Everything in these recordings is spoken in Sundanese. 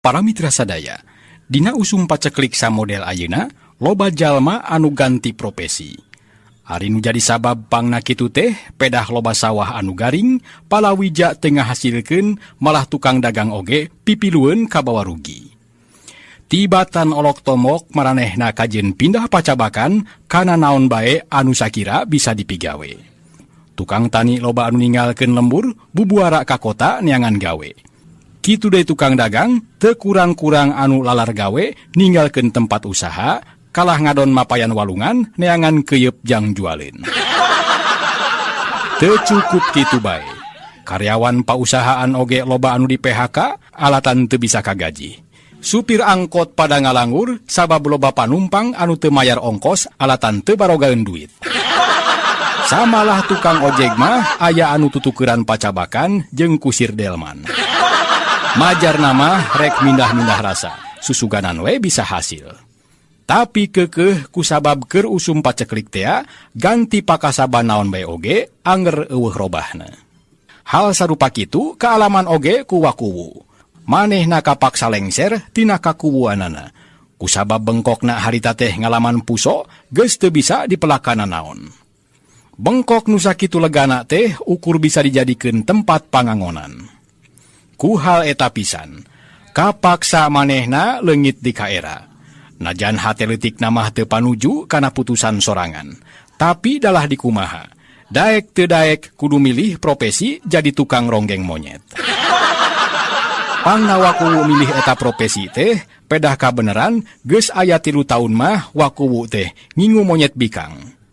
Para mitra sadaya, dina usum paceklik samodel ayeuna loba jalma anu ganti profesi. Ari nu jadi sabab pangna kitu teh pedah loba sawah anu garing, palawija teu ngahasilkeun, malah tukang dagang oge pipilueun kabawa rugi. Tibatan olok tomok maranehna kajeun pindah pacabakan kana naon bae anu sakira bisa dipigawe. Tukang tani loba anu ninggalkeun lembur, bubuara ka kota neangan gawe. Kitu deui tukang dagang, teu kurang-kurang anu lalar gawe ninggalkeun tempat usaha, kalah ngadon mapayan walungan neangan keuyeub jang jualeun. Teu cukup kitu bae. Karyawan pausahaan oge loba anu di PHK, alatan teu bisa kagaji. Supir angkot pada ngalangur sabab loba panumpang anu teu mayar ongkos alatan teu barogaeun duit. Samalah tukang ojek mah aya anu tutukeran pacabakan jeung kusir delman. Majar nama rek mindah-mindah rasa, susuganan we bisa hasil. Tapi keukeuh kusabab keur usum paceklik tea, ganti pakasaban naon bae oge, anger eueuh robahna. Hal sarupa kitu kaalaman oge ku wakuwu. Manehna kapaksa lengser tina kakuwuanana. Kusabab bengkokna harita teh ngalaman puso, geus teu bisa dipelakana naon. Bengkok nu sakitu legana teh ukur bisa dijadikeun tempat pangangonan. Ku hal eta pisan, kapaksa manehna leungit di kaera. Najan hate leutik mah teu panuju kana putusan sorangan. Tapi dalah dikumaha, daek teu daek kudu milih profesi jadi tukang ronggeng monyet. Pangna wakuwu milih eta profesi teh, pedah kabeneran geus aya 3 taun mah wakuwu teh ngingu monyet bikang.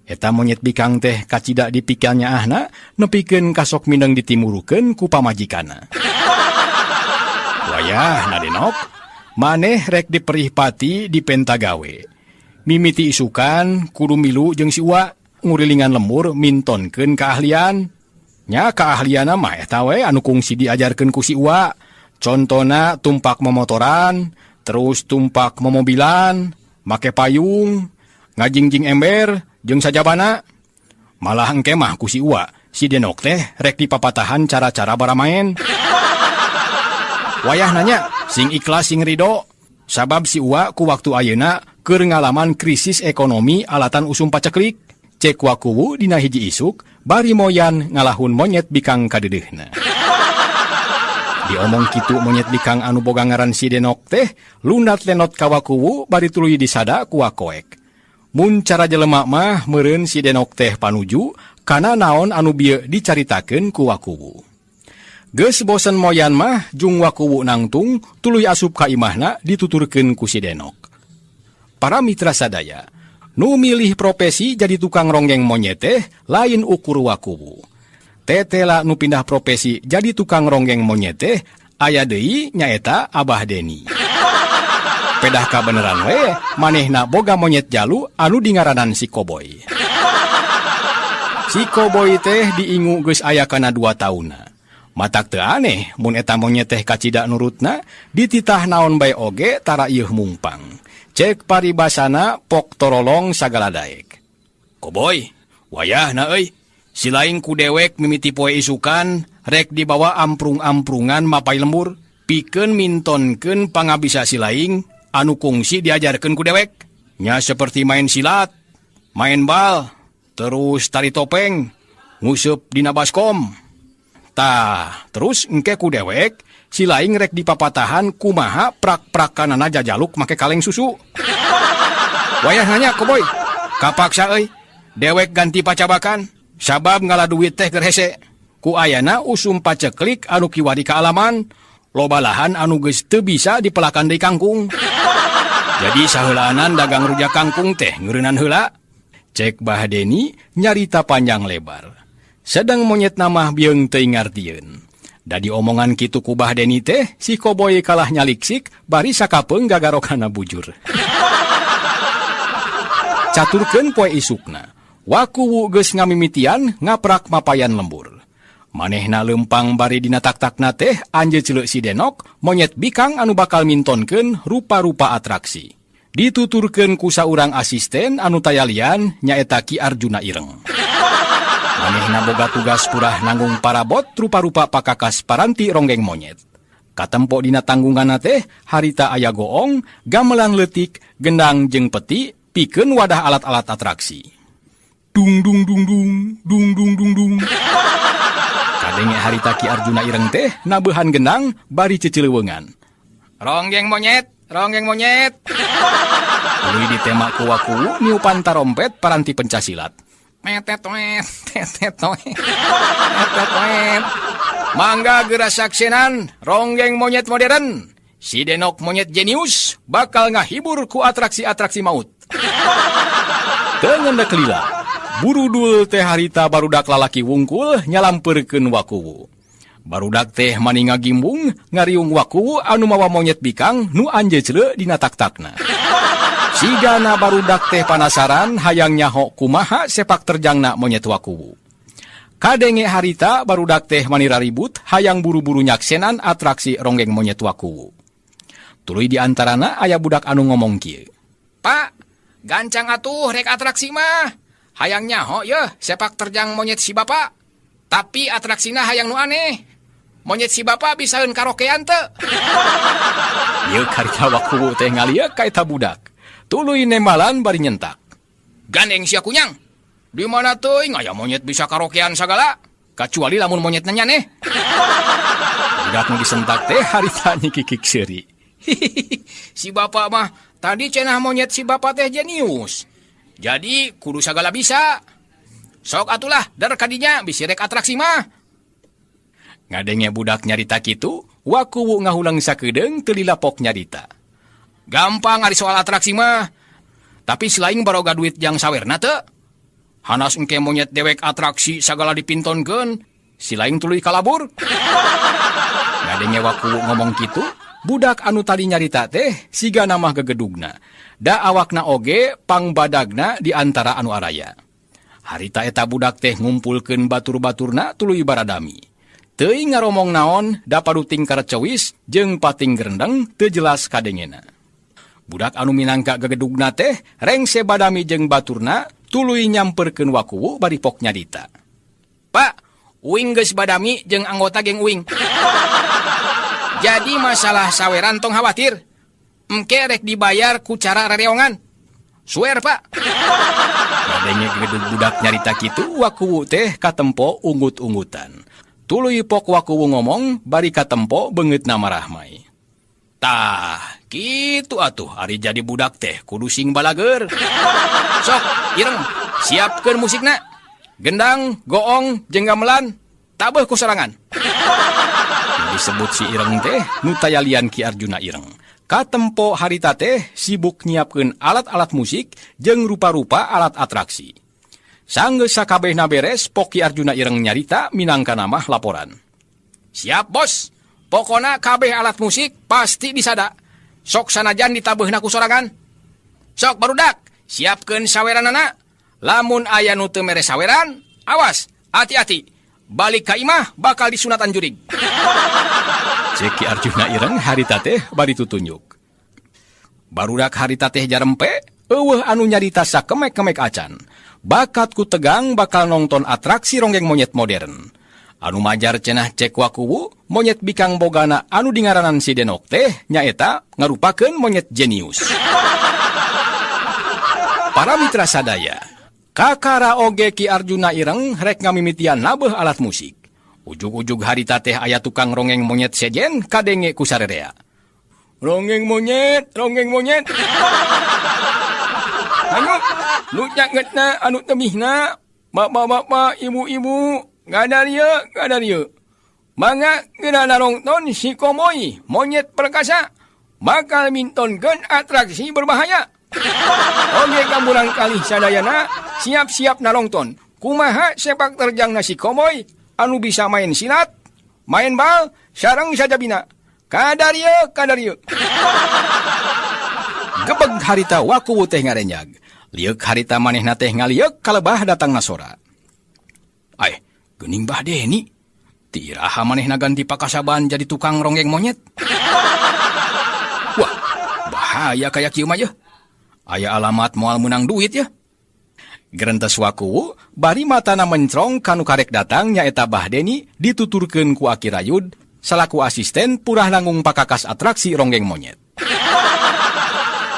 Eta monyet bikang teh kacida dipikannya ahna, nepikeun kasok mineng ditimurukeun ku pamajikana. Wayah nadenok, maneh rek diperih pati dipenta gawe. Mimiti isukan kudu milu jeung si Uwa ngurilingan lemur mintonkeun keahlian. Nya keahlianna mah eta we anu kungsi diajarkeun ku si Uwa. Contona tumpak momotoran, terus tumpak momobilan, make payung, ngajingjing ember jeung sajabana. Malah engke mah ku si Uwa, si Denok teh rek dipapatahan cara-cara baramaen. Wayah nanya, sing ikhlas sing ridho, sabab si Uwa ku waktu ayeuna keur ngalaman krisis ekonomi alatan usum paceklik. Cek wakuwu dina hiji isuk, bari moyan ngalahun monyet bikang kadeudeuhna. Diomong kitu monyet bikang anu boga ngaran si Denok teh lunat lenot ka wakuwu bari tuluy disada ku wakoek. Mun cara jelema mah meureun si Denok teh panuju kana naon anu bieu dicaritakeun ku wakuwu. Geus bosen moyan mah jung wakuwu nangtung tuluy asup ka imahna dituturkeun ku si Denok. Para mitra sadaya, nu milih profesi jadi tukang ronggeng monyet teh lain ukur wakuwu. Tetela nu pindah profesi jadi tukang ronggeng monyet teh aya deui nyaeta Abah Deni. Pedah kabeneran we manehna boga monyet jalu anu dingaranan si Koboy. Si Koboy teh diingu geus aya kana 2 taunna. Matak teu aneh mun eta monyet teh kacida nurutna dititah naon bae oge tara ieuh mungpang. Cek paribasana pok torolong sagala daek. Koboy, wayahna euy. Silaing ku dewek mimiti poe isukan rek dibawa amprung-amprungan mapai lembur, pikeun mintonkeun pangabisa silaing anu kungsi diajarkeun ku dewek. Nya seperti main silat, main bal, terus tari topeng, nguseup dina baskom. Tah, terus engke ku dewek silaing rek dipapatahan kumaha prak-prakanana jajaluk make kaleng susu. Wayah nanya Koboy, kapaksa euy, dewek ganti pacabakan. Sabab ngala duit teh keur hese. Ku ayana usum paceklik anu kiwari kaalaman, loba lahan anu geus teu bisa dipelakan deui kangkung. Jadi saheulaanan dagang rujak kangkung teh ngeureunnan heula. Cek Bah Deni nyarita panjang lebar. Sedang monyet namah bieung teu ngartieun. Da diomongan kitu ku Bah Deni teh si Koboy kalah nyaliksik bari sakapeung gagarokana bujur. Caturkeun poe isukna. Wakuwu geus ngamimitian ngaprak mapayan lembur. Manehna lempang bari dina tak-takna teh anjeun celeuk si Denok, monyet bikang anu bakal mintonkeun rupa-rupa atraksi. Dituturkeun ku saurang asisten anu tayalian nyaeta Ki Arjuna Ireng. Manehna boga tugas purah nanggung parabot rupa-rupa pakakas paranti ronggeng monyet. Katempo dina tanggunganna teh harita aya goong, gamelan leutik, gendang jeung peti, pikeun wadah alat-alat atraksi. Dung dung dung dung, dung dung dung dung. Kadenge harita Ki Arjuna Ireng teh nabeuhan gendang bari cecileuweungan. Ronggeng monyet, ronggeng monyet. Tuluy ditema ku Wakuwu niupan tarompet paranti pencasilat. Metet toet, tetet toet, tetet toet. Mangga geura saksenan ronggeng monyet modern. Si Denok monyet jenius bakal ngahibur ku atraksi-atraksi maut. Teu ngendek lila. Burudul teh harita barudak lalaki wungkul nyalampeurkeun Wakuwu. Barudak teh mani ngagimbung ngariung Wakuwu anu mawa monyet bikang nu anjeceuleu dina tak-takna. Sigana barudak teh panasaran hayang nyaho kumaha sepak terjangna monyet Wakuwu. Kadenge harita barudak teh mani raribut hayang buru-buru nyaksenan atraksi ronggeng monyet Wakuwu. Tuluy di antarana aya budak anu ngomong kieu. Pak, gancang atuh rek atraksi mah. Hayang nyaho yeuh sepak terjang monyet si bapak. Tapi atraksina hayang nu aneh. Monyet si bapak bisaeun karaokean teu? Ieu karita Wakuwu teh ngalieuk ka eta budak. Tuluy nembalan bari nyentak. Gandeng sia kunyang. Di mana teuing aya monyet bisa karaokean sagala? Kacuali lamun monyet nyaneh. Budak nu disentak teh harita nyikikik seuri. Si bapak mah tadi cenah monyet si bapak teh jenius. Jadi kudu sagala bisa. Sok atulah dar kadinya bisi rek atraksi mah. Ngadenge budak nyarita kitu, Wakuwu ngahulang sakedeung teu lilapok nyarita. Gampang ari soal atraksi mah. Tapi selain baroga duit jang sawerna teu. Hanas engke monyet dewek atraksi sagala dipintonkeun, si lain tuluy kalabur. Ngadenge Wakuwu ngomong kitu, budak anu tadi nyarita teh siga namah gegedugna. Da awakna oge pangbadagna di antara anu araya. Harita eta budak teh ngumpulkeun batur-baturna tuluy baradami. Teuing ngaromong naon da paduting karecewis jeung pating gerendeng teu jelas kadengena. Budak anu minangka gegedugna teh rengse badami jeung baturna tuluy nyamperkeun Wakuwu bari pok nyarita. Pak, uing geus badami jeung anggota geng uing. Jadi masalah saweran tong khawatir. Engke rek dibayar ku cara rereongan. Swear, Pak. Ngadenge gegedug budak nyarita kitu, Wakuwu teh katempo unggut-unggutan. Tuluy pok Wakuwu ngomong bari katempo beungeutna marahmai. Tah, kitu atuh ari jadi budak teh kudu sing balager. Sok, Ireng, siapkeun musikna. Gendang, goong, jeung gamelan, tabeuh ku sorangan. Disebut si Ireng teh nu tayalian Ki Arjuna Ireng. Katempo harita teh sibuk nyiapkeun alat-alat musik jeung rupa-rupa alat atraksi. Sanggeus sakabehna beres, pok Ki Arjuna Ireng nyarita minangka namah laporan. Siap, Bos. Pokona kabeh alat musik pasti disada. Sok sanajan ditabeuhna ku sorangan. Sok barudak, siapkeun saweranana. Lamun aya nu teu mere saweran, awas, hati-hati. Balik ka imah bakal disunatan jurig. Cek Ki Arjuna Ireng harita teh bari tutunjuk. Barudak harita teh jarempe, eueuh anu nyarita sakemek-kemek acan. Bakat ku tegang bakal nongton atraksi ronggeng monyet modern. Anu majar cenah cek Wakuwu, monyet bikang bogana anu dingaranan si Denok teh nyaeta ngarupakeun monyet jenius. Para mitra sadaya, kakara oge Ki Arjuna Ireng rek ngamimitian nabeuh alat musik. Ujug-ujug harita teh aya tukang ronggeng monyet sejen kadenge ku sarerea. Ronggeng monyet, ronggeng monyet. Anu, nu nyangetna anu temihna, bapak-bapak, ibu-ibu, ngadarieu, ngadarieu. Mangga geura narongton si Komoy, monyet perkasa, bakal mintonkeun atraksi berbahaya. Oge kamurang kalih sadayana, siap-siap narongton. Kumaha sepak terjang nasi Komoy, anu bisa main silat, main bal, sareng sajabina. Kadarieu, kadarieu. Gebeg harita Wakuwu teh ngarenyag. Lieuk harita manehna teh ngalieuk kalebah datang nasora. Ay, geuning Bah Deni. Tiraha manehna ganti pakasaban jadi tukang ronggeng monyet. Wah, bahaya kaya kieu mah yeuh. Aya alamat moal meunang duit ya. Gerentes Wakuwu bari matana mencrong kanu karek datang nyaeta Bah Deni dituturkeun ku Aki Rayud Salaku asisten purah nanggung pakakas atraksi ronggeng monyet.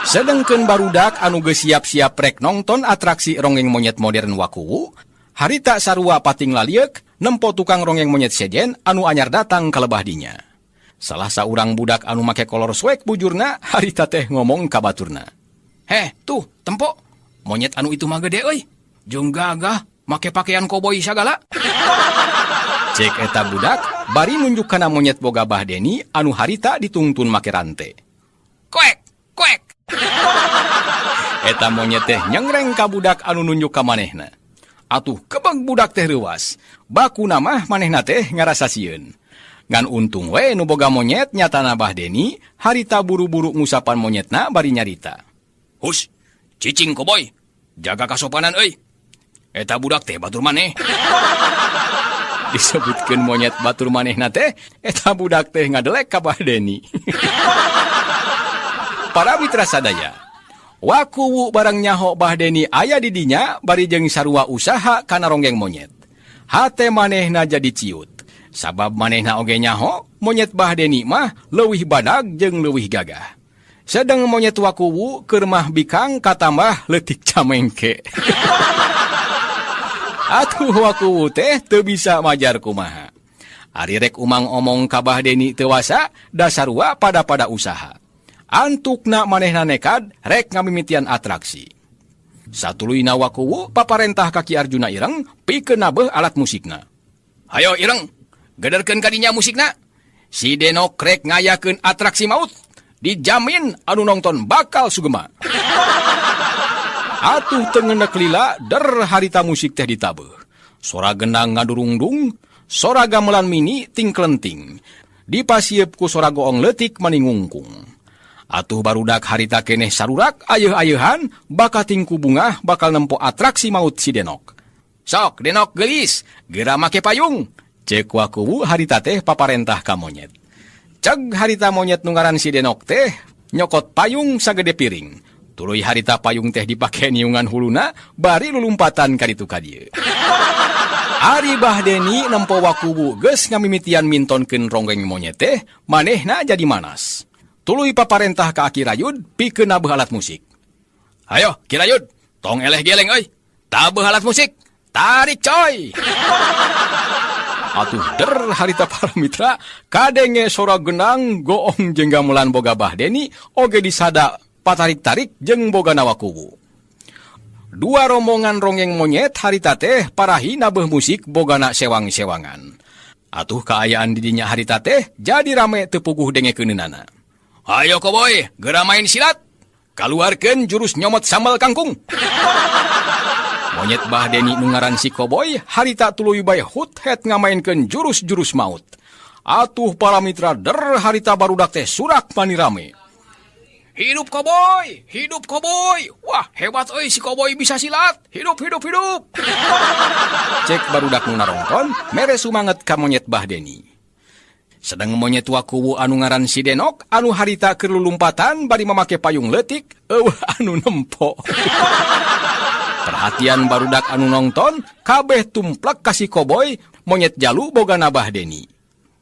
Sedengkeun barudak anu geus siap-siap rek nongton atraksi ronggeng monyet modern Wakuwu, harita sarua pating lalieuk nempo tukang ronggeng monyet sejen anu anyar datang ka lebah dinya. Salah saurang budak anu make kolor swek bujurna harita teh ngomong ka baturna. "Heh, tuh, tempo. Monyet anu itu mah gede euy. Jeung gagah make pakaian koboi sagala." Cek eta budak bari nunjuk kana monyet boga Bah Deni anu harita ditungtun make rante. "Koek, koek." Eta monyet teh nyengreng ka budak anu nunjuk ka manehna. Atuh kebeg budak teh reuwas. Bakuna mah manehna teh ngarasa sieun. Ngan untung we nu boga monyet nyatana Bah Deni harita buru-buru ngusapan monyetna bari nyarita. "Hus, cicing koboy, jaga kasopanan euy. Eta budak teh batur maneh." Disebutkeun monyet batur manehna teh, eta budak teh ngadelek ka Bah Deni. Para mitra sadaya, Wakuwu barang nyaho Bah Deni aya di dinya bari jeung sarua usaha kana ronggeng monyet. Hate manehna jadi ciut. Sabab manehna oge nyaho monyet Bah Deni mah leuwih badag jeung leuwih gagah. Sedeng monyet Wakuwu keur mah bikang katambah leutik camengke. Atuh Wakuwu teh teu bisa majar kumaha. Ari rek umang omong ka Bah Deni teu wasa, dasarua pada-pada usaha. Antukna manehna nekad rek ngamimitian atraksi. Satuluyna Wakuwu paparentah ka Ki Arjuna Ireng pikeun nabeuh alat musikna. "Hayo Ireng, gederkeun ka dinya musikna. Si Denok rek ngayakeun atraksi maut. Dijamin anu nongton bakal sugema." Atuh teu ngenek lila der harita musik teh ditabeuh. Sora gendang ngadurungdung, sora gamelan mini tingklenting. Dipasieup ku sora goong leutik maningungkung. Atuh barudak harita keneh sarurak ayeuh-ayeuhan bakating ku bungah bakal nempo atraksi maut si Denok. "Sok Denok geulis, geura make payung." Cek Wakuwu harita teh paparentah ka monyet. Ceg harita monyet nu ngaran si Denok teh nyokot payung sagede piring. Tuluy harita payung teh dipake niungan huluna bari lulumpatan ka ditu ka dieu. Ari Bah Deni nempo Wakuwu geus ngamimitian mintonkeun ronggeng monyet teh, manehna jadi manas. Tuluy paparentah ka Aki Rayud pikeun nabeuh alat musik. "Hayo Ki Rayud, tong eleh geleng euy. Tabeuh alat musik, tarik coy." Atuh der harita para mitra kadenge sora genang goong jeung gamelan boga Bah Deni oge disada patarik-tarik jeung boga Wakuwu. Dua rombongan ronggeng monyet harita teh parahi nabeuh musik bogana sewang-sewangan. Atuh kaayaan didinya harita teh jadi rame teu puguh dengekeunana. "Hayo koboy, geura main silat. Kaluarkeun jurus nyomot sambal kangkung." Monyet Bah Deni nu ngaran si Koboy harita tuluy bae hut-het ngamainkeun jurus-jurus maut. Atuh para mitra der harita barudak teh surak manirame. "Hidup Koboy, hidup Koboy. Wah, hebat euy si Koboy bisa silat. Hidup, hidup, hidup." Cek barudak nu narongton mere sumanget ka monyet Bah Deni. Sedang monyet Wakuwu anu ngaran si Denok anu harita keur lulumpatan bari mamake payung leutik eueuh anu nempo. Perhatian barudak anu nongton kabeh tumplek ka si Koboy monyet jalu boga Bah Deni.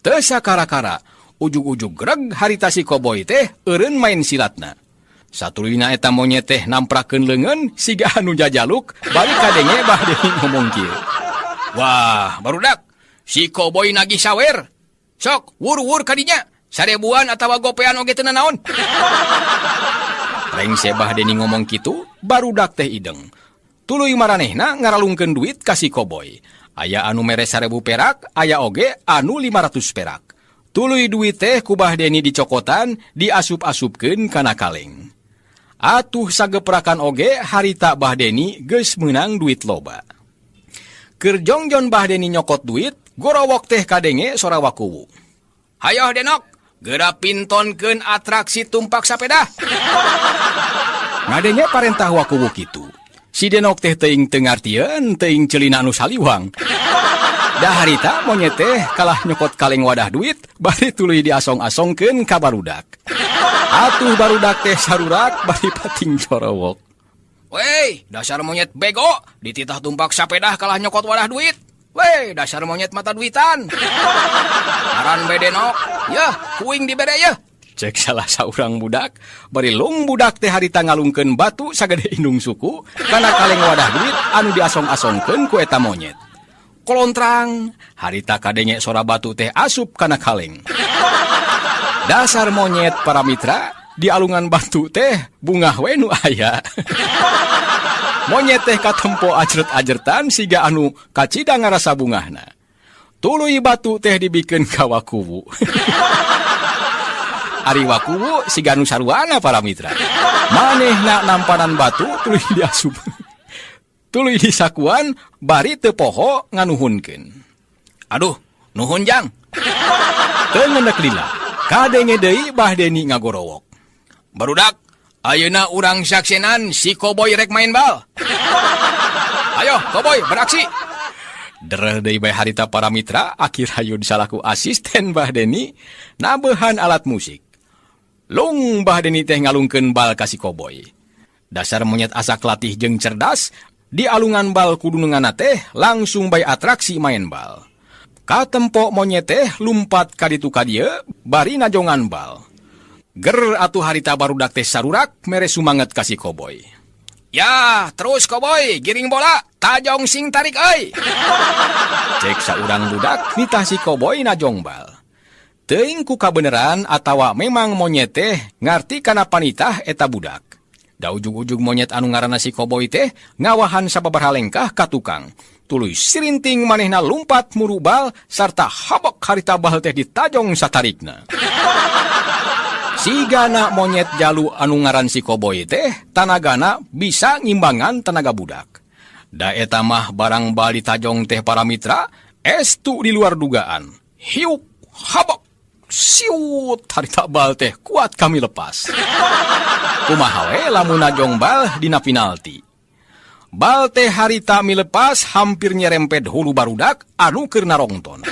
Teu sakara-kara ujug-ujug greg harita si Koboy teh eureun main silatna. Satuluyna eta monyet teh namprakeun leungeun siga anu jajaluk bari kadenge Bah Deni ngomong kieu. "Wah, barudak, si Koboy nagih sawer. Sok, wur-wur kadinya, sarebuan atawa gopean oge teu nanaon." Rengse Bah Deni ngomong kitu, barudak teh ideng. Tuluy maranehna ngaralungkeun duit ka si Koboy. Aya anu mere 1000 perak, aya oge anu 500 perak. Tuluy duit teh ku Bah Deni dicokotan, diasup-asupkeun kana kaleng. Atuh sageprakan oge harita Bah Deni geus meunang duit loba. Keur jongjon Bah Deni nyokot duit, gorowok teh kadenge sora Wakuwu. "Hayoh Denok, geura pintonkeun atraksi tumpak sapeda." Ngadenge parentah Wakuwu kitu. Si Denok teh teuing teu ngartieun, teuing ceulina anu saliwang. Dah harita monyet teh kalah nyokot kaleng wadah duit, bari tuluy diasong-asongkeun ka barudak. Atuh barudak teh sarurak bari pating corowok. "Wey, dasar monyet bego, dititah tumpak sapedah kalah nyokot wadah duit. Weh, dasar monyet mata duitan. Ngaran bae Denok, yeuh kuing dibere yeuh. Cek salah saurang budak, bari lung budak teh harita ngalungkeun batu sagede indung suku kana kaleng wadah duit anu diasong-asongkeun ku eta monyet. Kolontrang, harita kadenge sora batu teh asup kana kaleng. Dasar monyet para mitra, di alungan batu teh bungah we nu aya. Monyet teh katempo ajret-ajretan siga anu kacida ngarasa bungahna. Tuluy batu teh dibikeun ka Wakuwu. Ari Wakuwu siga nu saruana para mitra. Manehna nampanan batu tuluy diasup. Tuluy disakuan bari teu poho nganuhunkeun. Aduh, nuhun jang. Teu ngenek lila, kadenge deui Bah Deni ngagorowok. Barudak, ayeuna urang saksenan si Koboy rek main bal. Ayo, Koboy beraksi. Dereh deui bae harita para mitra, akhir hayud salaku asisten Bah Deni nabehan alat musik. Lung Bah Deni teh ngalungkeun bal ka si Koboy. Dasar monyet asak latih jeung cerdas, di alungan bal kudununganna teh langsung bae atraksi main bal. Katempo monyet teh lumpat ka ditu ka dieu bari najongan bal. Ger atuh harita barudak teh sarurak mere sumanget ka si Koboy. Ya, terus Koboy, giring bola, tajong sing tarik euy. Cek saurang budak nitah si Koboy najong bal. Teuing ku kabeneran atawa memang monyet teh ngarti kana panitah eta budak. Da ujug-ujug monyet anu ngaranna si Koboy teh ngawahan sababaraha lengkah ka tukang. Tuluy sirinting manehna lumpat muru bal sarta habok harita bal teh ditajong satarikna. Sigana monyet jalu anu ngaran si Koboy teh tanagana bisa ngimbangan tenaga budak. Da eta mah barang bal ditajong teh para mitra estu di luar dugaan. Hiuk habok siut harita bal teh kuat kami lepas. Kumaha we lamun najong bal dina penalti. Bal teh harita milepas hampir nyerempet hulu barudak anu keur narongton.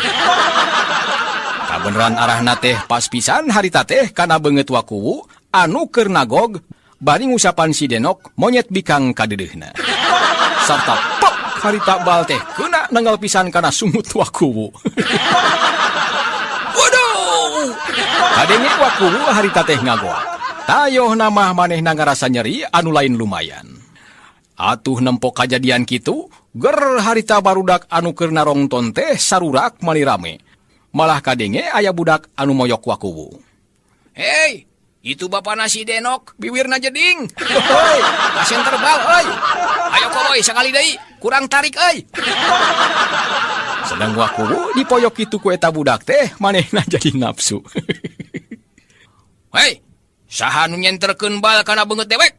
Kabeneran arahna teh pas pisan harita teh kana beungeut Wakuwu anu keur nagog bari ngusapan si Denok monyet bikang kadeudeuhna. Sarta pok harita bal teh keuna nanggal pisan kana sungut Wakuwu. Waduh! Kadenge Wakuwu harita teh ngagoak. Tayohna mah manehna ngarasa nyeri anu lain lumayan. Atuh nempo kajadian kitu, ger harita barudak anu keur narongton teh sarurak mani rame. Malah kadenge aya budak anu moyok Wakuwu. Hei, itu bapak nasi Denok, biwirna jeding. Hoi, kasen terbal, oi. Ayo Koboy sekali deui, kurang tarik euy. Sedang Wakuwu dipoyok kitu ku eta budak teh manehna jadi nafsu. Hei, saha nu nyenterkeun bal kana beungeut dewek?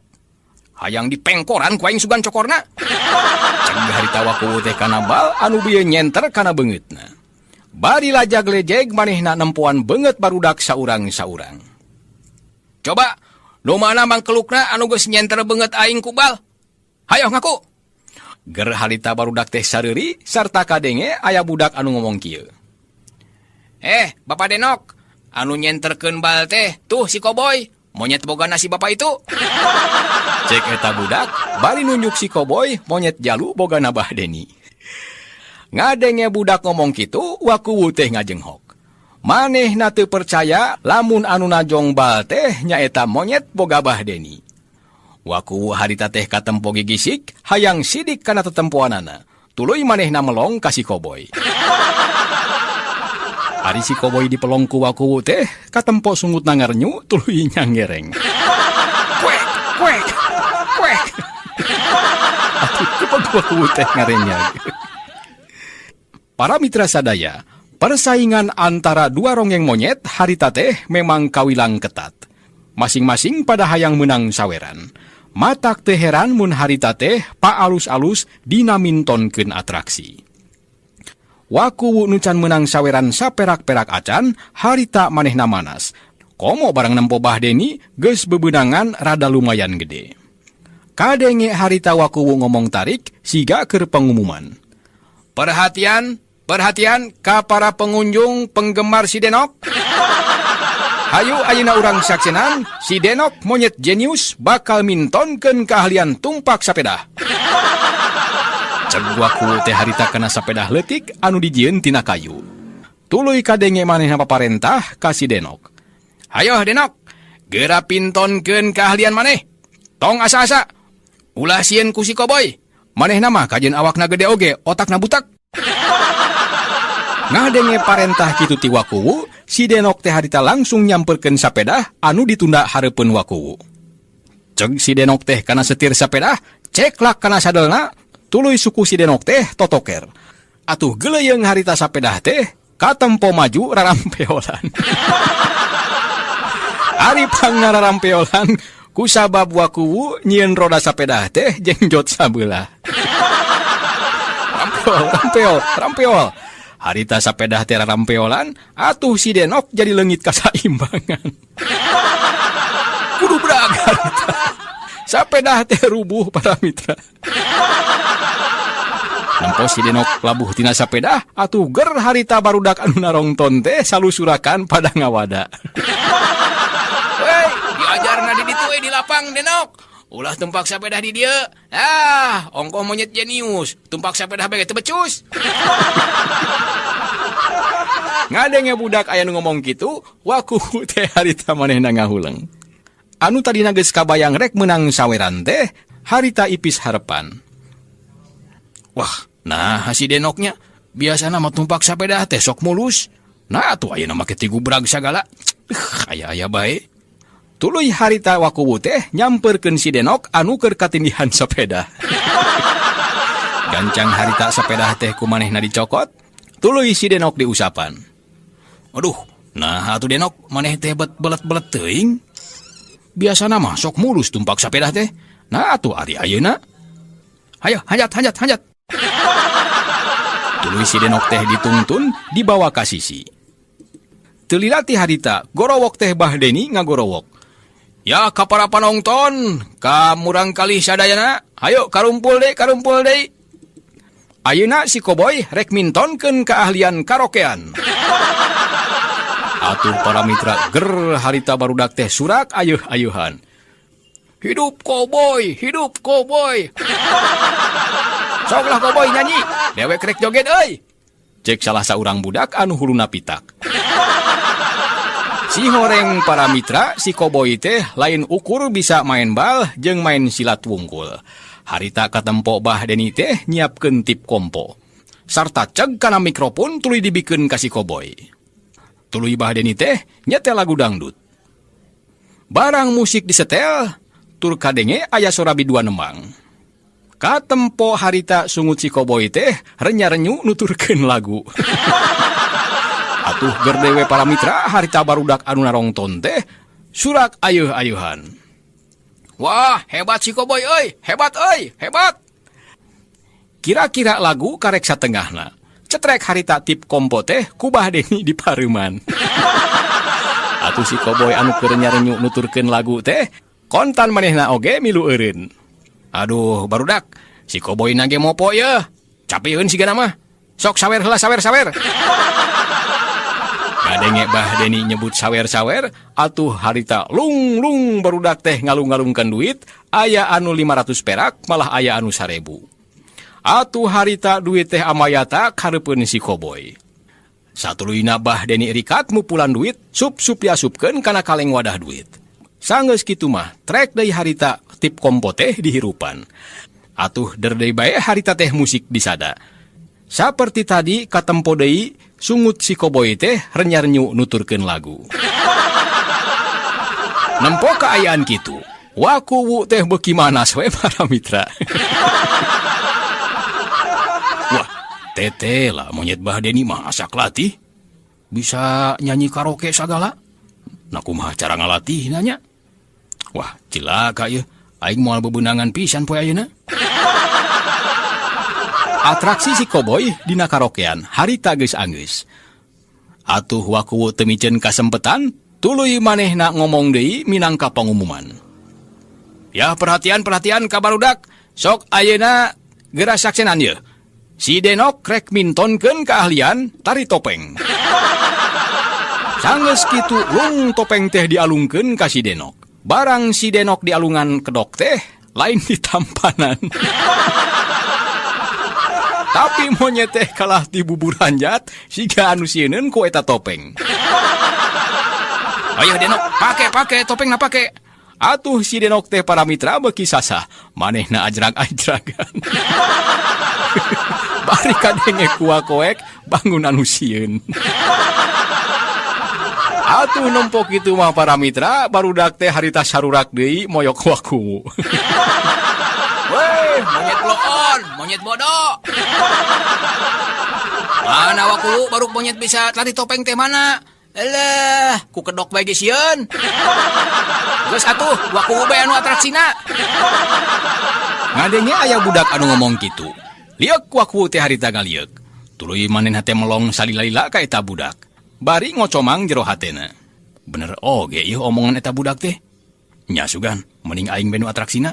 Hayang dipengkoran ku aing sugan cokorna. Cegah harita Wakuwu teh kana bal anu bieu nyenter kana beungeutna. Bari lajag lejeg manehna nempoan beungeut barudak saurang-saurang. Coba, nu mana mangkelukna anu geus nyenter beungeut aing ku bal? Hayoh ngaku. Ger harita barudak teh sareuri sarta kadenge aya budak anu ngomong kieu. Bapak Denok, anu nyenterkeun bal teh tuh si Koboy, monyet boga nasi bapak itu. Cek eta budak, bari nunjuk si Koboy, monyet jalu boga Bah Deni. Ngadenge budak ngomong kitu, Wakuwu teh ngajenghok. Manehna teu percaya lamun anu najong bal teh nyaeta monyet boga Bah Deni. Wakuwu harita teh katempo gigisik, hayang sidik kana tetempoanana. Tuluy manehna melong ka si Koboy. Ari si Koboy dipelong ku Wakuwu teh katempo sungutna ngarnyu tuluy nyangereng. Kuek, kuek, kuek. Atuh kepeg Wakuwu teh ngarenyag. Para mitra sadaya, persaingan antara dua ronggeng monyet harita teh memang kawilang ketat. Masing-masing pada hayang menang saweran. Matak teh heran mun harita teh paalus-alus dinamintonkeun atraksi. Wakuwu nu can menang saweran saperak-perak acan, harita manehna manas. Komo barang nempo Bah Deni geus bebenangan rada lumayan gede. Kadenge harita Wakuwu ngomong tarik siga keur pengumuman. Perhatian, perhatian ka para pengunjung penggemar si Denok. Hayu ayeuna urang saksenan si Denok monyet jenius bakal mintonkeun keahlian tumpak sapeda. Ceg Wakuwu teh harita kana sapedah leutik anu dijieun tina kayu. Tuluy kadenge manehna paparentah ka si Denok. Hayoh Denok, geura pintonkeun keahlian maneh. Tong asa-asa. Ulah sieun ku si Koboy. Manehna mah kajeun awakna gede oge, otakna butak. Ngadenge parentah kitu ti Wakuwu, si Denok teh harita langsung nyamperkeun sapedah anu ditunda hareupeun Wakuwu. Ceg si Denok teh kana setir sapedah, ceklak kana sadelna, tuluy suku si Denok teh totoker. Atuh geuleuyeung harita sapedah teh katempo maju rarampeolan. Ari pangnararampeolan kusabab Wakuwu nyieun roda sapedah teh jengjot sabelah. Rampeol, rampeol, rampeol. Harita sapedah teh rarampeolan, atuh si Denok jadi leungit kasaimbangan. Kudu brag harita. Sapedah teh rubuh para mitra. Nempo si Denok labuh tina sapedah, atuh ger harita barudak anu narongton teh salusurakan pada ngawada. Wey, diajarna di ditu we di lapang Denok. Ulah tumpak sapedah di dieu. Ah, ongkoh monyet jenius. Tumpak sapedah bae teu becus. Ngadenge budak aya nu ngomong kitu, Wakuwu teh harita manehna ngahuleng. Anu tadina geus kabayang rek meunang saweran teh, harita ipis harepan. Wah, nah si Denoknya biasana mah tumpak sapedah teh sok mulus. Nah atuh ayeuna make tigubrag sagala. Aya-aya bae. Tuluy harita Wakuwu teh nyamperkeun si Denok anu keur katindihan sepeda. Gancang harita sepeda teh ku manehna dicokot, tuluy si Denok diusapan. Aduh, nah atuh Denok maneh teh bet belet-belet teuing. Biasana mah sok mulus tumpak sepeda teh. Nah atuh ari ayeuna. Hayo, hanjat, hanjat, hanjat. Tuluy si Denok teh dituntun dibawa ka sisi. Teu lila ti harita gorowok teh Bah Deni ngagorowok. Ya ka para panonton, ka murang kali sadayana, hayo karumpul deui, karumpul deui. Ayeuna si Koboy rek mintonkeun keahlian karaokean. Atuh para mitra ger harita barudak teh surak ayeuh-ayeuhan. Hidup Koboy, hidup Koboy. Soklah Koboy nyanyi, dewek rek joget euy. Cek salah saurang budak anu huluna pitak. Si horeng para mitra, si Koboy teh lain ukur bisa main bal jeung main silat wungkul. Harita katempo Bah Deni teh nyiapkeun tip kompo. Sarta ceg kana mikrofon tuluy dibikeun ka si Koboy. Tuluy Bah Deni teh nyetel lagu dangdut. Barang musik disetel, tur kadenge aya sora biduan nembang. Katempo harita sungut si Koboy teh renya-renyu nuturkeun lagu. Atuh gerdewe para mitra harita barudak anu narongton teh surak ayeuh-ayeuhan. Wah, hebat si Koboy euy, hebat euy, hebat. Kira-kira lagu karek satengahna. Cetrek harita tip kompo teh ku Bah Deni di pareuman. Atuh si Koboy anu keur nyarenyu nuturkeun lagu teh kontan manehna oge milu eureun. Aduh, barudak, si Koboy nage mopo yeuh. Capieun sigana mah. Sok sawer heula, sawer, sawer. Ngadenge Bah Deni nyebut sawer-sawer, atuh harita lung-lung barudak teh ngalung-ngalungkeun duit, aya anu 500 perak, malah aya anu 1000. Atuh harita duit teh amayata kareupeun si Koboy. Satuluyna Bah Deni rikat mupulan duit, sup-sup diasupkeun kana kaleng wadah duit. Sanggeus kitu mah, trek deui harita tip kompo teh dihirupan. Atuh der deui bae harita teh musik disada. Saperti tadi katempo deui sungut si Koboy teh renyarnyu nuturkeun lagu. Nempo kaayaan kitu, Wakuwu teh beuki manas we para mitra. Wah, tete lah monyet Bah Deni mah asak latih. Bisa nyanyi karaoke sagala. Nah kumaha cara ngalatih nanya? Wah, cilaka yeuh, aing moal bebenangan pisan poe ayeuna. Atraksi si Koboy dina karaokean harita geus anggeus. Atuh Wakuwu teu miceun kasempetan, tuluy manehna ngomong deui minangka pangumuman. Ya perhatian, perhatian ka barudak, sok ayeuna geura saksenan yeuh. Si Denok rek mintonkeun keahlian tari topeng. Sanggeus kitu lung topeng teh dialungkeun ka si Denok. Barang si Denok dialungan kedok teh lain ditampanan. Tapi monyet teh kalah ti bubur hanjat siga anu sieun ku eta topeng. Ayo Denok, pake pake topengna pake. Atuh si Denok teh para mitra beuki sasah, manehna ajrag-ajragan. Bari kadenge ku Wakoek bangun anu sieun. Atuh nempo kitu mah para mitra barudak teh harita sarurak deui moyok Wakuwu. Weh, monyet bloon, monyet bodoh. Mana Wakuwu baru monyet bisa tari topeng teh mana? Eleh, ku kedok bae ge sieun. Geus atuh, Wakuwu bae anu atraksina. Ngadenge aya budak anu ngomong kitu. Lieuk Wakuwu teh harita galieuk. Tuluy manehna teh melong salila-lila ka eta budak. Bari ngocomang jero hatena. Bener oge ieu omongan eta budak teh. Nya sugan, mending aing benu atraksina.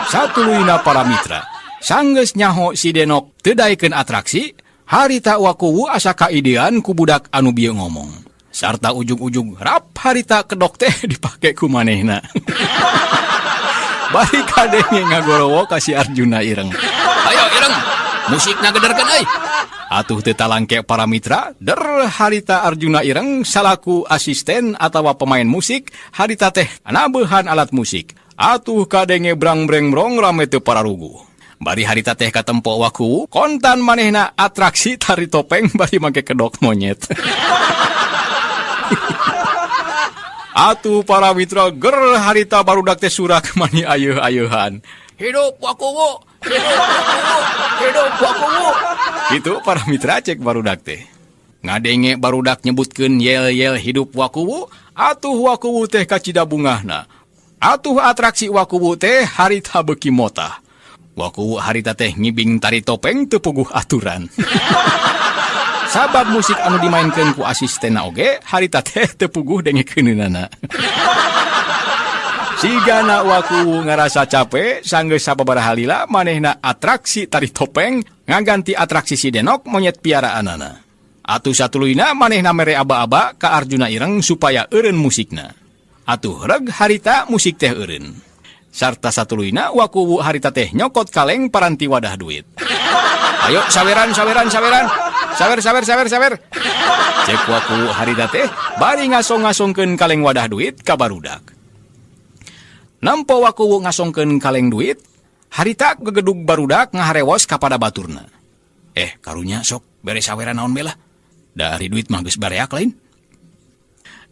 Satuluyna para mitra, sanggeus nyaho si Denok teu daekeun atraksi, harita Wakuwu asa kaidean ku budak anu bieu ngomong. Sarta ujug-ujug rap harita kedok teh dipake ku manehna. Bari kadenge ngagorowo ka si Arjuna Ireng. Ayo Ireng, musikna gederkeun euy. Atuh teu talangke para mitra, der harita Arjuna Ireng salaku asisten atawa pemain musik, harita teh nabeuhan alat musik. Atuh kadenge brang-breng-brong rame teu pararuguh. Bari harita teh katempo Wakuwu, kontan manehna atraksi tari topeng bari make kedok monyet. Atuh para mitra ger harita barudak teh surak mani ayeuh-ayeuhan. Hidup Wakuwu, hidup Wakuwu, hidup Wakuwu. Kitu para mitra cek barudak teh. Ngadenge barudak nyebutkeun yel-yel hidup Wakuwu, atuh Wakuwu teh kacida bungahna. Atuh atraksi Wakuwu teh harita beuki motah. Wakuwu harita teh ngibing tari topeng teu puguh aturan. Sabab musik anu dimainkeun ku asistenna oge harita teh teu puguh dengekeunana. Sigana Wakuwu ngarasa capek sanggeus sababaraha lila manehna atraksi tari topeng ngaganti atraksi si Denok monyet piaraanana. Atuh satuluyna manehna mere aba-aba ka Arjuna Ireng supaya eureun musikna. Atuh reg harita musik teh eureun. Sarta satuluyna Wakuwu harita teh nyokot kaleng paranti wadah duit. Ayo saweran saweran saweran. Sawer sawer sawer sawer. Cek Wakuwu harita teh bari ngasong-ngasongkeun kaleng wadah duit ka barudak. Nampo Wakuwu ngasongkeun kaleng duit, harita gegedug barudak ngaharewos kapada baturna. Karunya sok bere saweran naon bela. Dari duit mah geus bareak lain.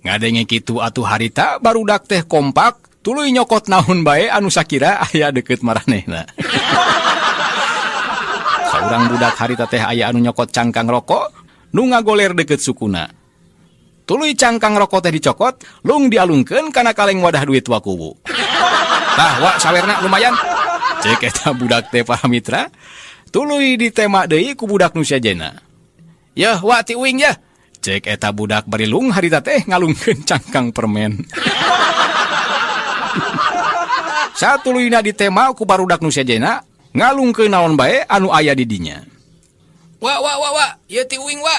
Ngadenge kitu atuh harita barudak teh kompak tuluy nyokot naon bae anu sakira aya deukeut maranehna. Saurang budak harita teh aya anu nyokot cangkang rokok nu ngagoler deukeut sukuna. Tuluy cangkang rokok teh dicokot, lung dialungkeun kana kaleng wadah duit Wakuwu. Tah wa sawerna lumayan. Cek eta budak teh para mitra, tuluy ditema deui ku budak nu sejenna. Yeuh wa ti uing yeuh. Cek eta budak bari lung harita teh ngalungkeun cangkang permen. Satuluyna ditema ku barudak nu sejenna, ngalungkeun naon bae anu aya di dinya. Wa wa wa wa, ieu ti uing wa.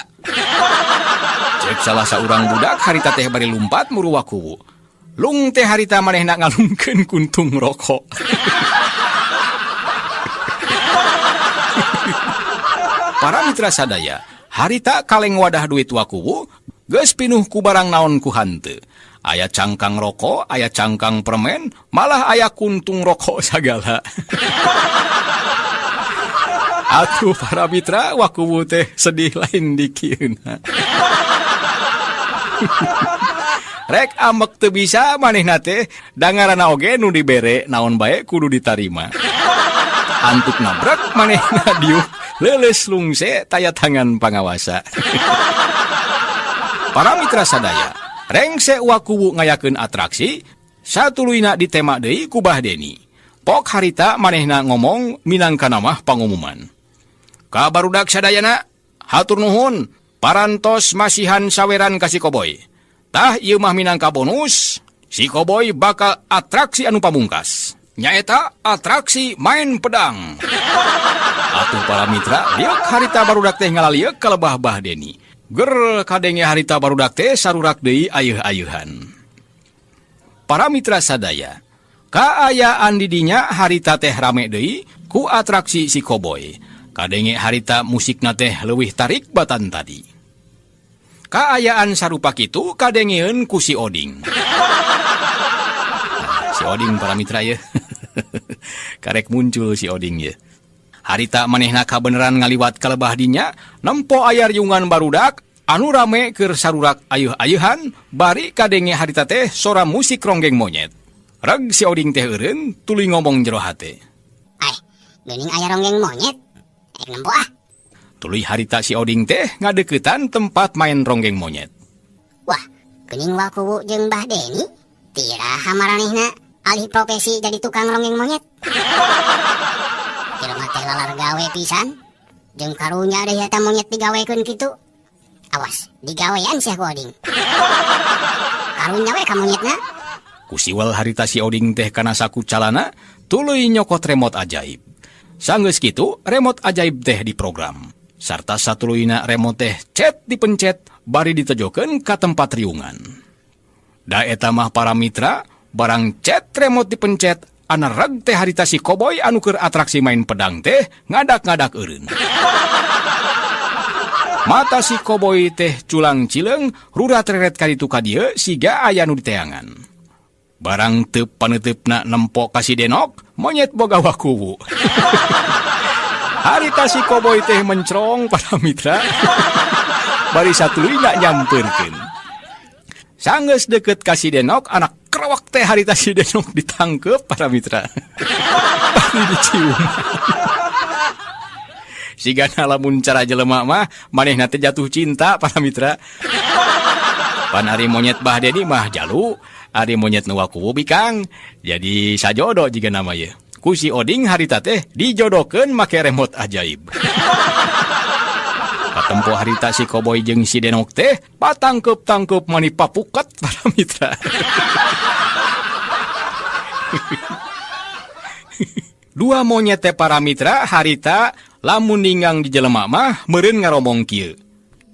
Cek salah saurang budak harita teh bari lumpat muru Wakuwu. Lung teh harita manehna ngalungkeun kuntung rokok. Para mitra sadaya, harita kaleng wadah duit Wakuwu geus pinuh ku barang naon ku hanteu. Aya cangkang rokok, aya cangkang permen, malah aya kuntung rokok sagala. Atuh para mitra, Wakuwu teh sedih lain dikieuna. Rek amek teu bisa manehna teh, dangarana oge nu dibere naon bae kudu ditarima. Antuk nabrak manehna diuk leuleus lungse taya tangan pangawasa. Para mitra sadaya, rengse Wakuwu ngayakeun atraksi, satuluyna ditema deui ku Bah Deni. Pok harita manehna ngomong minangka mah pangumuman. Ka barudak sadayana, hatur nuhun, parantos masihan saweran ka si Koboy. Tah ieu mah minangka bonus, si Koboy bakal atraksi anu pamungkas. Nyaeta atraksi main pedang. Atuh para mitra, lieuk harita barudak teh ngalalieuk ka lebah Bah Deni. Ger kadenge harita barudak teh sarurak deui ayeuh-ayeuhan. Para mitra sadaya, kaayaan didinya harita teh rame deui, Ku atraksi si Koboy. Kadenge harita musikna teh leuwih tarik batan tadi. Kaayaan sarupa kitu kadengeun ku si Oding. Si Oding para mitra ye. Karek muncul si Oding ye. Harita manehna kabeneran ngaliwat ka lebah dinya, nempo aya riungan barudak anu rame keur sarurak ayeuh-ayeuhan, bari kadenge harita teh sora musik ronggeng monyet. Reg si Oding teh eureun tuluy ngomong jero hate. Ai, geuning aya ronggeng monyet. Ek nempo ah. Tuluy harita si Oding teh ngadeukeutan tempat main ronggeng monyet. Wah, geuning Wakuwu jeung Bah Deni tiraha maranehna alih profesi jadi tukang ronggeng monyet. Jelema teh lalar gawe pisan. Jeung karunya deui eta monyet digawekeun kitu. Awas, digawean sia ku Oding. Karunya we ka monyetna. Kusiwel harita si Oding teh kana saku calana, tuluy nyokot remote ajaib. Sanggeus kitu, remote ajaib teh diprogram. Sarta satuluyna remote teh cet dipencet bari ditejokeun ka tempat riungan. Da eta mah para mitra, barang cet remote dipencet, ana reg teh harita si Koboy anu keur atraksi main pedang teh ngadak-ngadak eureun. Mata si Koboy teh culang cileung, rurat reret ka ditu ka dieu siga aya nu diteangan. Barang teu paneuteup nempo ka si Denok, monyet boga Wakuwu. Harita si Koboy teh mencrong para mitra. Bari satuluyna nyampeurkeun. Sanggeus deukeut ka si Denok, anak kerawak teh harita si Denok ditangkep para mitra. Bari dicium. Sigana lamun cara jelema mah manehna teh jatuh cinta para mitra. Pan ari monyet Bah Deni mah jalu, ari monyet nu Wakuwu bikang. Jadi sajodo jiga nama ye. Ku si Oding harita teh dijodokeun make remote ajaib. Katempo harita si Koboy jeung si Denok teh patangkeup-tangkeup mani papuket para mitra. Dua monyet teh para mitra harita lamun ninggang di jelema mah meureun ngaromong kieu.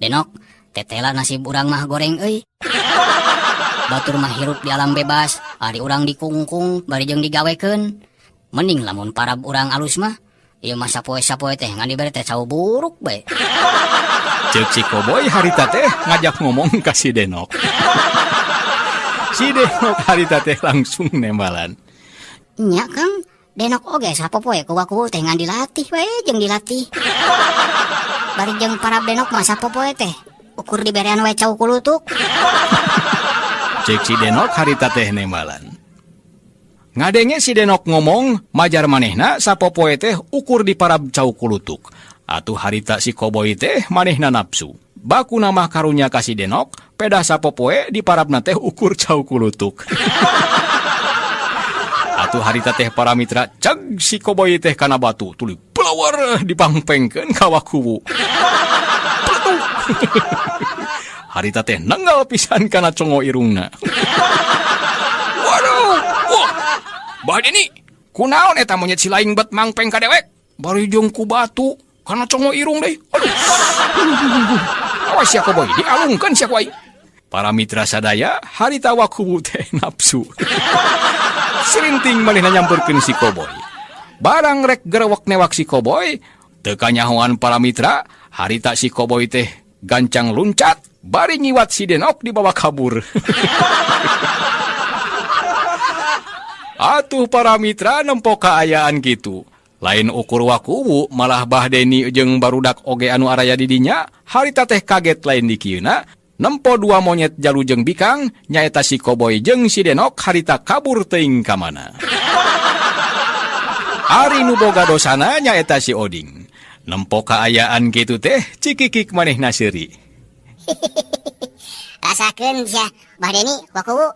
Denok, tetela nasib urang mah goreng euy. Batur mah hirup di alam bebas, ari urang dikungkung bari jeung digawekeun. Mending lamun parab urang alus mah, ieu mah sapoe-sapoe teh ngan dibere teh cau buruk bae. Ceuk si Koboy harita teh ngajak ngomong ka si Denok. Si Denok harita teh langsung nembalan. Nya Kang, Denok oge sapopoe ku Wakuwu teh ngan dilatih wae jeung dilatih. Bari jeung parab Denok mah sapopoe teh ukur diberean wae cau kulutuk. Ceuk si Denok harita teh nembalan. Ngadenge si Denok ngomong, majar manehna sapopoe teh ukur diparab cau kulutuk. Atuh harita si Koboy teh manehna nafsu. Baku nama karunya ka si Denok, pedah sapopoe diparabna teh ukur cau kulutuk. Atuh harita teh para mitra ceg si Koboy teh kana batu, tuluy pelawar dipangpengkeun ka Wakuwu. Pletuk. Harita teh nenggal pisan kana congo irungna. Waduh, wah. Bah Deni, kunaon eta monyet si laing bet mangpeng ka dewek? Bari jeung ku batu kana congo irung deui. Aduh. Awas sia Koboy, dialungkeun sia ku aing. Para mitra sadaya, harita Wakuwu teh nafsu. Serinting manehna nyamperkeun si Koboy. Barang rek gerewek newak si Koboy, teu kanyahoan para mitra, harita si Koboy teh gancang luncat, bari ngiwat si Denok dibawa kabur. Atuh para mitra nempo kaayaan kitu. Lain ukur Wakuwu, malah Bah Deni jeung barudak oge anu araya di dinya, harita teh kaget lain dikieuna, nempo dua monyet jalu jeung bikang, nyaeta si Koboy jeung si Denok harita kabur teuing ka mana. Ari nu boga dosana nyaeta si Oding. Nempo kaayaan kitu teh cikikik manehna seuri. Rasakeun sia Bah Deni Wakuwu.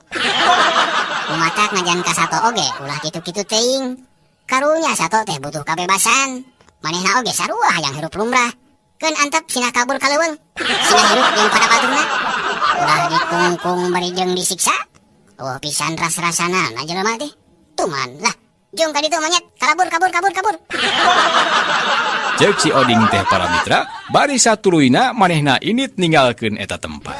Kumatak ngajan ka sato oge ulah kitu-kitu teuing. Karunya sato teh butuh kabebasan. Manehna oge sarua hayang hirup lumrah. Keun antep sina kabur ka leuweung. Sina hirup jeung pada baturna. Ulah dikungkung bari jeung disiksa. Oh pisan ras-rasana na jelema teh. Tuman lah. Jung ka ditu monyet, kabur kabur kabur kabur. Ceuk si Oding teh para mitra, bari satuluyna manehna init ninggalkeun eta tempat.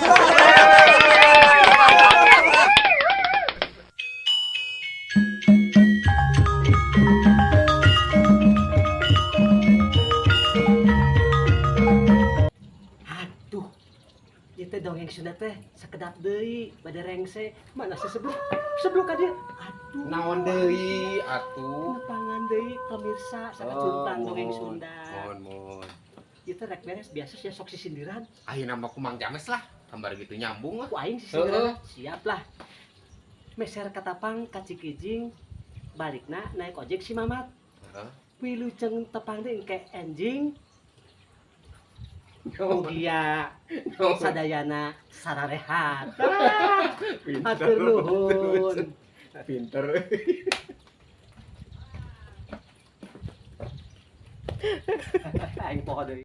Dongeng Sunda teh sakedap deui bade rengse mana sesebluk sebluk ka dieu. Aduh. Naon deui atuh? Nepangan deui pemirsa sakacuntan dongeng Sunda. Mohon mohon. Ieu teh rek beres biasa sia sok sisindiran. Ayeuna mah ku Mang James lah. Gambar gitu nyambung lah. Ku aing sisindiran. Siap lah. Meser katapang ka Cikijing balikna naik ojek si Mamat. Heeh. Wilujeng tepang deui engke enjing. Mugia sadayana sararehat. Hatur nuhun. Pinter. Aing poho deui.